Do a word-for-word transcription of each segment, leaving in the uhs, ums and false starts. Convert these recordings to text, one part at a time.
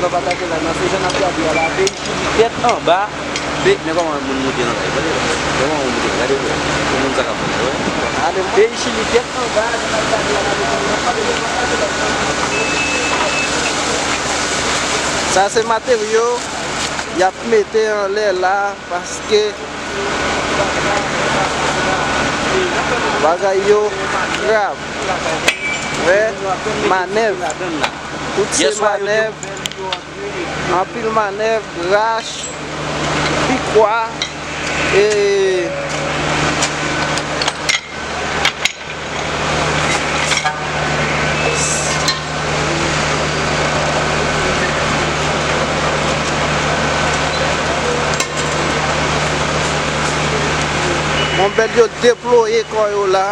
Nan pataje la, nan se jan n ap gade a la, peyi Chili tèt anba. Pe, men kòman moun moute nan kay, gade. Men kòman moun moute, gade, wè. Pou moun sa k ap fè, wè. Peyi Chili tèt anba, jan n ap gade a la, men kòman n ap pale de pataje la. Sa se materyo y ap mete anlè la, paske bagay yo grav. Wè, manèv. Tout se manèv. Anpil manèv, rach, pikwa, e Monbèl yo deplore kò yo la.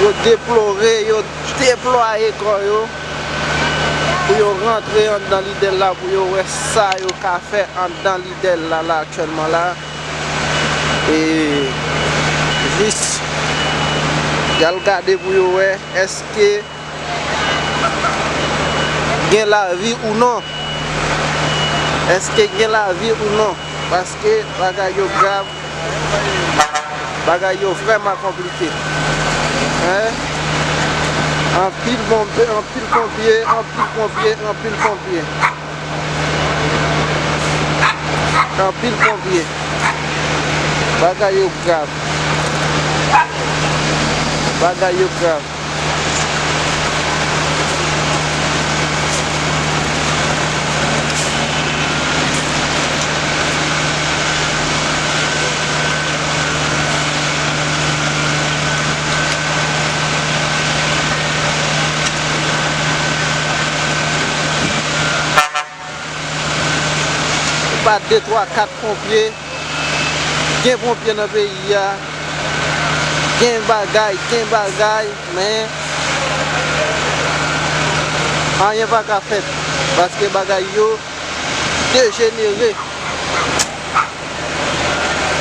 Yo deplore, yo deplwaye kò yo pou yo rantre anndan Lidèl la, pou yo wè sa yo ka fè anndan Lidèl la, la, aktyèlman la. E jis y al gade pou yo wè èske gen lavi ou non. Èske gen lavi ou non? Paske bagay yo grav, bagay yo vrèman konplike. Hein? Anpil bonbe, anpil ponpye, anpil ponpye, anpil ponpye. Anpil ponpye. Bagay yo grav. Bagay yo grav. Se pa de, twa, kat ponpye. Gen ponpye nan peyi a. Gen bagay, gen bagay, men anyen pa ka fèt. Paske bagay yo dejenere.